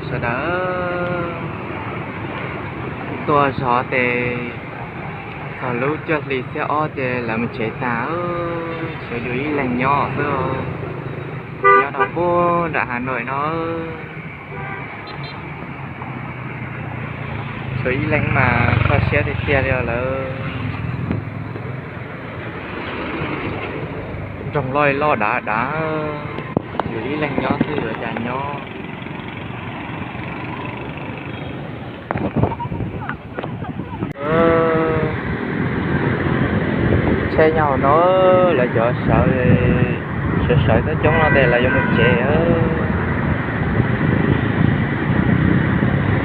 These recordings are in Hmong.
Sawv daws tuaj zog tes txog lub cuaj hli xiab ob ces lawv mus tsev tag, tshuav yus ib leeg nyob xwb, nyob rau puag nram Hà Nội no. Tshuav ib leeg mas kho siab tiag tiag li os lawm. Nroog loj loj dav dav, yus ib leeg nyob xwb yuav cas nyob. Tsheb nyob hauv no, lawv cov sawv, sawv sawv coob coob no tes lawv yuav mus tsev.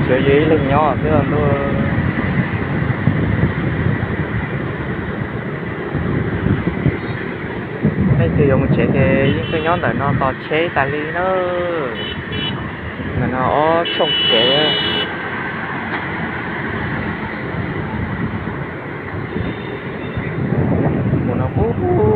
Tshuav yus ib leeg nyob xwb ntuj. Leej twg yuav mus tsev ces yeej tuaj nyob ntawm no tos tsheb tas li na. Ntawm no ob tshooj kev. Mus no puag